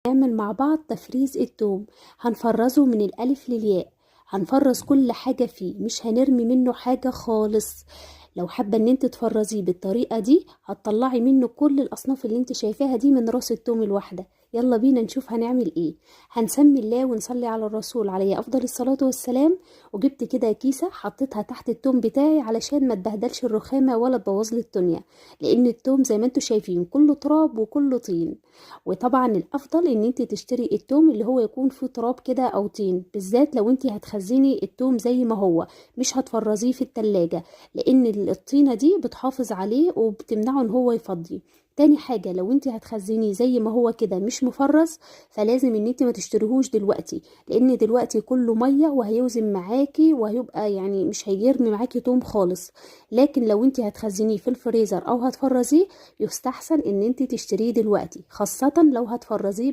نعمل مع بعض تفريز التوم. هنفرزه من الألف للياء، هنفرز كل حاجة فيه، مش هنرمي منه حاجة خالص. لو حابة ان انت تفرزيه بالطريقة دي هتطلعي منه كل الأصناف اللي انت شايفاها دي من راس التوم الواحدة. يلا بينا نشوف هنعمل ايه. هنسمي الله ونصلي على الرسول عليه أفضل الصلاة والسلام. وجبت كده كيسة حطيتها تحت التوم بتاعي علشان ما تبهدلش الرخامة ولا تبوظ لي الدنيا، لأن التوم زي ما انتوا شايفين كله تراب وكله طين. وطبعا الافضل ان انت تشتري التوم اللي هو يكون فيه تراب كده او طين، بالذات لو انت هتخزني التوم زي ما هو، مش هتفرزيه في التلاجة، لان الطينة دي بتحافظ عليه وبتمنعه ان هو يفضي. تاني حاجة، لو انت هتخزنيه زي ما هو كده مش مفرز، فلازم ان انت ما تشتريهوش دلوقتي، لان دلوقتي كله مية وهيوزن معاكي وهيبقى يعني مش هيرمي معاكي توم خالص. لكن لو انت هتخزنيه في الفريزر او هتفرزيه، يستحسن ان انت تشتريه دلوقتي، خاصة لو هتفرزيه.